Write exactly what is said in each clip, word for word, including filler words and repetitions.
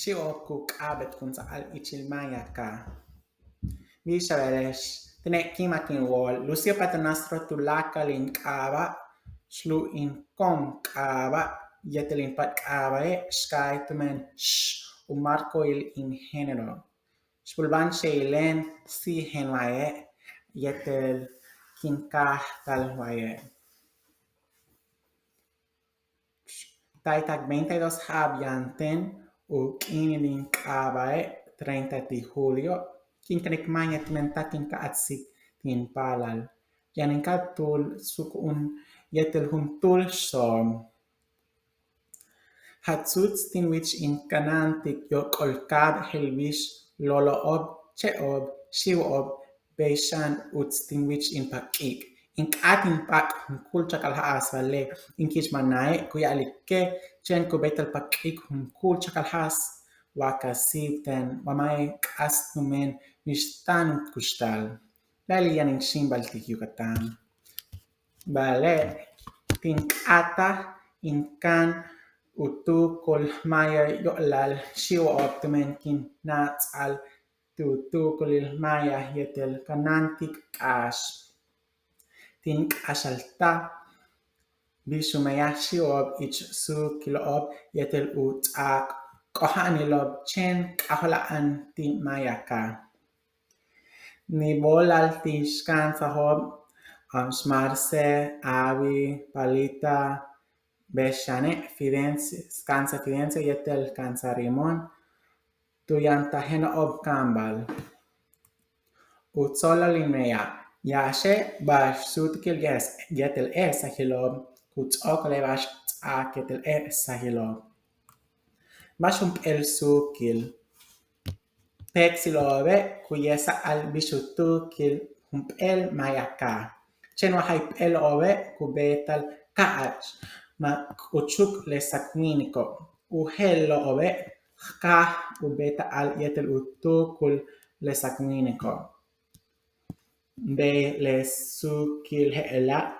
Xi'ob ku k'a'abéetkunsa'al ichil maaya kaaj. Bix a beele'ex, tene' ki'imak in wóol Lucio Paternostro tuláakal in k'aaba', xlu' in ko'om k'aaba' yéetel in paat k'aaba'e' xkaay tumen x u markoil in género. Xbulba'an xe'ila'en síijen waye' yéetel kin káajtal waye'. Ta'itak veintidós ja'ab yaan ten u k'iinil in k'aaba'e' treinta ti' julio, kin kanik maaya tumen táan kin ka'atsik tin paalal. Yaan in ka'atúul suku'un yéetel juntúul xoom. Jats'uts tin wich in kanáantik yóok'ol ka'ab je'el bix loolo'ob, che'ob, xíiwo'ob, bey xan uts tin wich in pak'ik. In k'áat in pak' junkúul chaakal ja'as, ba'ale' in ki'ichmanae' ku ya'alike' chéen ku béeytal pak'ik junkúul chaakal ja'as wa ka síib ten wa ma'e' k'aas tumen mix táan u kuxtal. La'ayle' yaan in xíimbaltik Yucatán. Ba'ale' tin k'áataj in kan u tuukul maaya yo'olal xíiwo'ob tumen kin náats'al tu tuukulil maaya yéetel kanáantik k'áax. Tin k'axaltaj bix u meyaj xíiwo'ob ich suukilo'ob yéetel u ts'aak k'oja'anilo'ob chéen k'ajóola'an ti' maaya kaaj. Niboolal ti' xka'ansajo'ob, Marce, Awi, Palita, bey xane' Fidencio, ka'ansaj Fidencio yéetel ka'ansaj Rimón, tu yantajeno'ob kaambal. U tsolol in meyaj, yáaxe' ba'ax suutukil yéetel e'esajilo'ob ku ts'o'okole' ba'ax ts'aak yéetel e'esajilo'ob. Ba'ax jump'éel suukil. Péektsilo'obe' ku ye'esa'al bix u tuukil jump'éel maaya kaaj. Chéen wa jayp'éelo'obe' ku beeta'al ka'ach ma' k'uchuk le sak'wíiniko'. U je'elo'obe' kaaj u beeta'al yéetel u tuukul le sak'wíiniko'. Bey le suukil je'ela',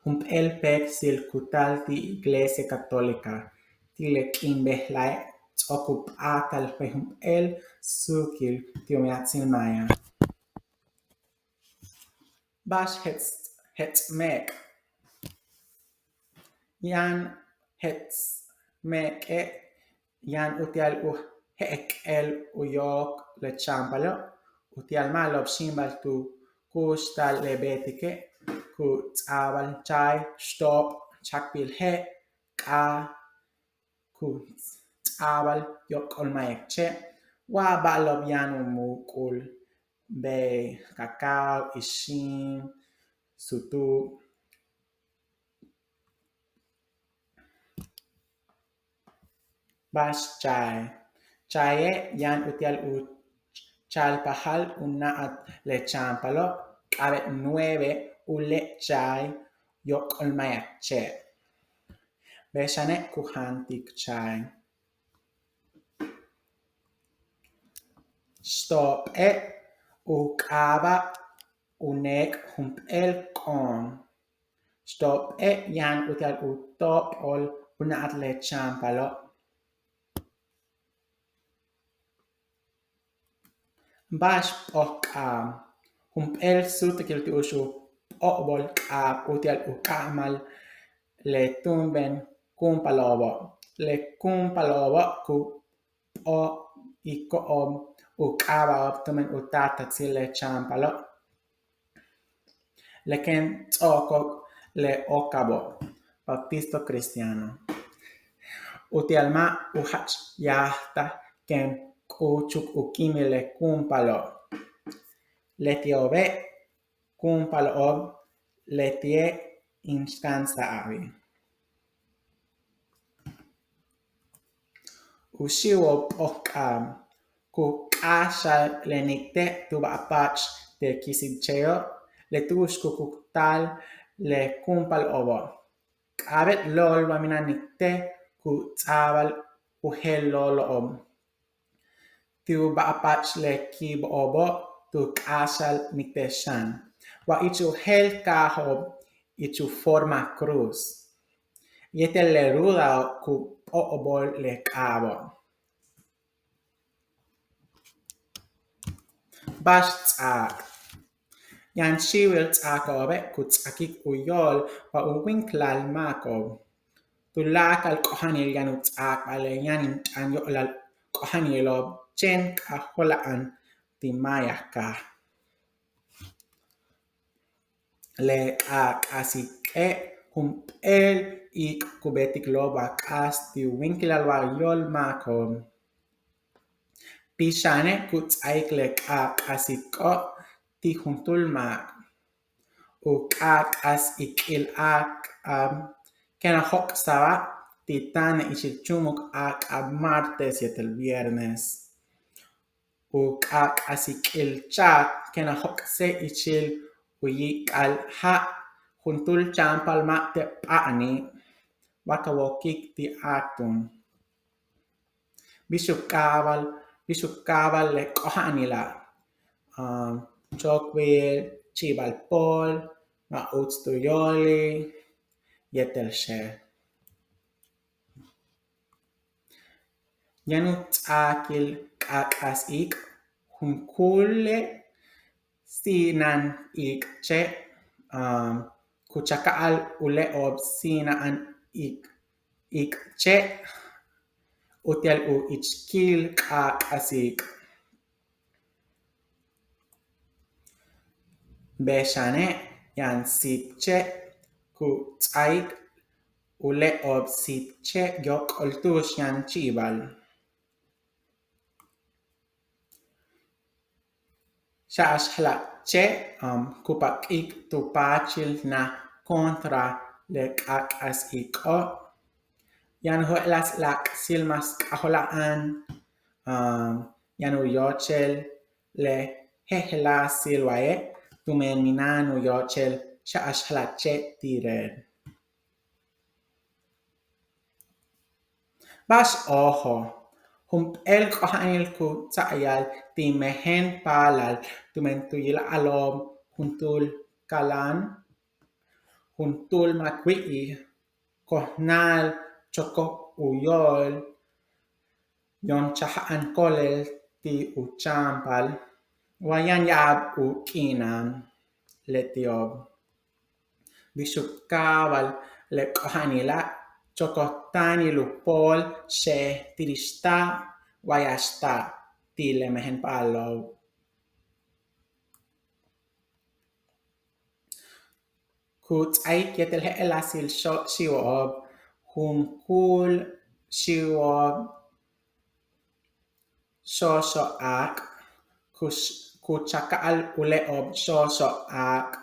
jump'éel péektsil ku taal ti' Iglesia Católica ti' le k'iin bejla'e' ts'o'ok u p'áatal bey jump'éel suukil ti' u meyajtsil maaya. Ba'ax jets' jets' méek'. Yaan jets' méek'e' yaan uti'al u je'ek'el u yook le chaampalo', uti'al ma'alob xíimbal tu kuxtal le beetike', ku ts'a'abal chaay, xtoop, chakbil je', k'aaj, ku ts'a'abal yóok'ol maayek che', wa ba'alo'ob yaan u muuk'ul bey cacao, ixiim, sutuub. Ba'ax chaay. Chaaye' yaan uti'al u chaalpajal u na'at le chaampalo', k'a'abéet nueve u le' chaay yóok'ol maayek che'. Bey xane' ku jaantik chaay. Xtoope' u k'aaba' u neek' jump'éel k'oon. Xtoope' yaan uti'al u to'opol u na'at le chaampalo'. Ba'ax p'oj k'aab. Jump'éel súutukil tu'ux u p'o'obol k'aab uti'al u k'a'amal le túumben kúumpalo'obo'. Le kúumpalo'obo' ku p'o'iko'ob u k'aaba'ob tumen u taatasil le chaampalo'. Le kéen ts'o'okok le óokabo', Bautistas Cristianos, uti'al ma' u jach yáajtal kéen k'uchuk u kíimil le kúumpalo'. Leti'obe' kúumpalo'ob, leti'e' in xka'ansa'abi'. U xíiwo'ob p'oj k'aab. Ku k'a'axal le nikte' tu ba'apach te' kisil che'o', le tu'ux ku kuktal le kúumpalo'obo'. K'a'abéet lool wa mina'an nikte' ku ts'a'abal u jeel loolo'ob. Ti' u ba'apach le ki'ibo'obo' tu k'a'axal nikte' xan wa ich u jeel kaajo'ob ich u forma cruz. Yéetel le rudao' ku p'o'obol le k'aabo'. Ba'ax ts'aak. Yaan xíiwil ts'aako'obe' ku ts'akik u yóol wa u wíinklal máako'ob. Tuláakal k'oja'anil yaan u ts'aakbal le yaan in t'aan yo'olal k'oja'anilo'ob chéen k'ajóola'an ti' maaya kaaj. Le k'aak'asik'e' jump'éel iik' ku beetik loob wa k'aas ti' u wíinklal wa yóol máako'ob. Pixane' ku ts'áaik le k'aak'asik'o' ti' juntúul máak. U k'aak'asik'il áak'ab kéen a jóok'sa'al ti' táan le ichil chúumuk áak'ab martes yéetel viernes. U k'aak'asik'il cha'at kéen a jóok'sa'al ichil u yiik'al ja' juntúul cháampal ma' te' p'a'ani' wa ka wokik ti' áaktun. Bix u káabal, bix u káabal le k'oja'anila'. Chóokbil, chi'ibal pool, ma' uts tu yóoli' yéetel xeen. Yaan u ts'aakil k'aak'as iik' junkúule' síina'an iik' che' ku chaka'al u le'o'ob síina'an iik' iik' che' uti'al u ichkil k'aak'as iik'. Bey xane' yaan síib che' ku ts'áaik u le'o'ob síib che' yóok'ol tu'ux yaan chi'ibal. Xa'ax jala'ache' ku pak'ik tu paachil naj contra le k'aak'as iik'o'. Yaan u jejeláas láak'tsil mas k'ajóola'an yaan u yoochel le jejeláasil waye' tumen mina'an u yoochel xa'ax jala'ache' ti' re'el. Ba'ax ojo. Jump'éel k'oja'anil ku tsa'ayal ti' mejen paalal tumen tu yila'alo'ob juntúul kalan, juntúul máak wi'ij, kojnal, chokoj u yóol, yo'omchaja'an ko'olel ti' u cháampal wa yaan ya'ab u k'iina'an leti'ob. Bix u káabal le k'oja'anila', chokoj táanil u pool xe'ej ti' rix taab wa yáax taab ti' le mejen paalalo'ob. Ku ts'áaik yéetel jejeláasil xíiwo'ob junkúul xíiwo'ob xooxo' áak', ku chaka'al u le'o'ob xooxo' áak'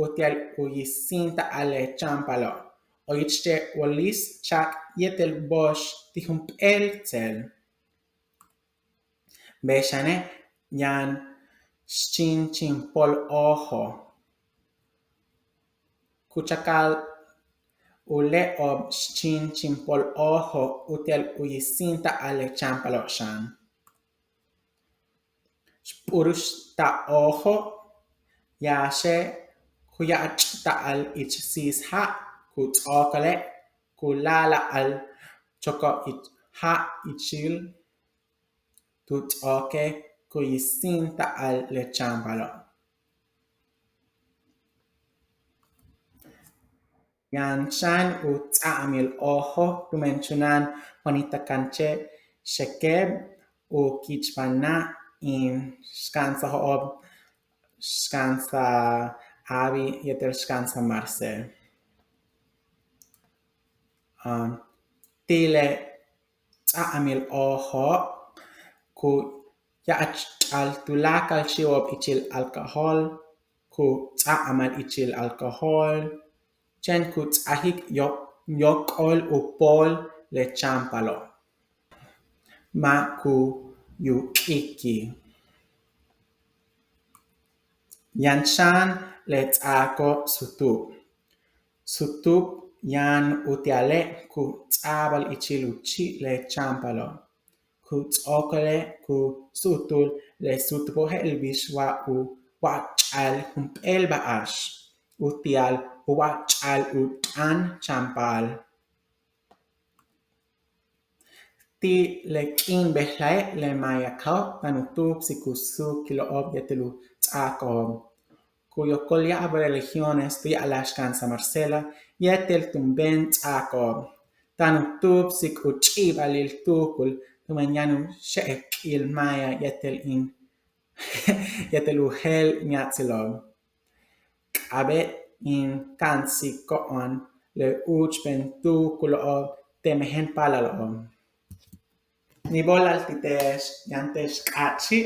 uti'al u yisi'inta'al le cháampalo'. Oy ich che' wóolis chak yéetel boox ti' jump'éel tséel. Bey xane' yaan xchíinchim pool ojo. Ku chaka'al u le'o'ob xchíinchim pool ojo uti'al u yisi'inta'al le cháampalo' xan. Xp'urux ta ojo yáaxe' ku ya'achta'al ich síis ja' ku ts'o'okole' ku la'ala'al choko' ich ja' ichil tu ts'o'oke' ku yisi'inta'al le cháampalo'. Yaan xan u ts'a'amil ojo tumen chuna'an Juanita Canché Xekeb u ki'ichbana' in xka'ansajo'ob xka'ansaj Abi yéetel xka'ansaj Marcel. Ti' le ts'a'amil ojo ku ya'ach'al tuláakal xíiwo'ob ichil alcohol, ku ts'a'amal ichil alcohol chéen ku ts'ajik yóok'ol u pool le cháampalo'. Ma' ku yuk'iki'. Yaan xan le ts'aako' sutub. Sutub yaan uti'ale' ku ts'a'abal ichil u chi' le cháampalo'. Ku ts'o'okole' ku su'utul le sutubo' je'el bix wa u wa'ach'al jump'éel ba'ax uti'al u wa'ach'al u t'aan cháampal. Ti' le k'iin bejla'e' le mayaco'ob táan u túupsik u suukilo'ob yéetel u ts'aako'ob. Ku yokol ya'ab religiones tu ya'alaj xan Santa Marcela yéetel túumben ts'aako'ob táan u túupsik u ch'i'ibalil tuukul tumen yaan u xe'ek'il maya yéetel in yéetel u jeel miatsilo'ob. K'a'abéet in ka'ansiko'on le úuchben tuukulo'ob te' mejen paalalo'ob. Níib óolal ti' te'ex, yaan te'ex k'áatchi'.